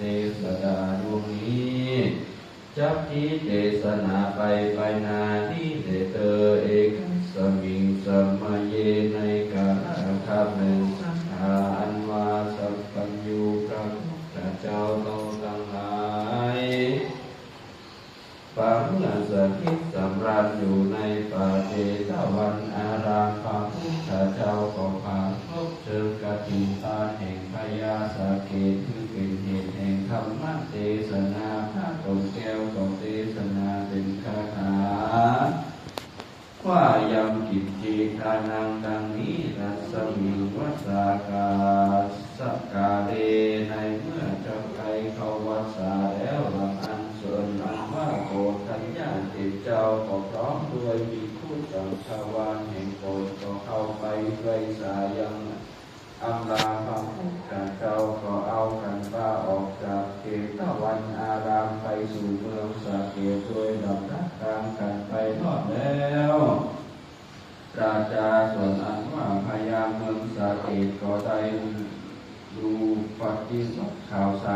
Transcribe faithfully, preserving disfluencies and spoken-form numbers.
เตสดาดวงนี้ จักตี้เตสนาไปไปนานี้แลเตอ เอกัสมิงสมัยเย ในกาละครั้นหนึ่ง สัตถาอันว่าสัพพัญญูพระพุทธเจ้าเฮาตังหลาย ปางเมื่อสถิตสำราญอยู่ในป่าเจตวันอาราม พระพุทธเจ้าก็ปรากฏเชิงกฐินทานแห่งพญาสาเกต คือเป๋นเหตุแห่งธรรมเตสนา พระตนแก้วก็เตสนาเป๋นคาถา ว่ายังกิจจิทานังดังนี้ ตัสมิงวัสสากาสกาเล ในเมื่อจักไปเข้าวัสสาแล้ว หลังอั้นส่วนอันว่าโกณฑัญญาเถรเจ้าก็พร้อมด้วยภิกขุสังฆวาสแห่งตนก็เข้าไปไพศาลยัง อำลาพระพุทธเจ้าก็เอาขันตาออกจากเจตวันอารามไปสู่เมืองสาเกต โดยลำดับตางกันไปรอดแล้ว ราชาส่วนอันว่าพญาเมืองสาเกตก็ได้ฮู้ปฏิบัติข่าวสาร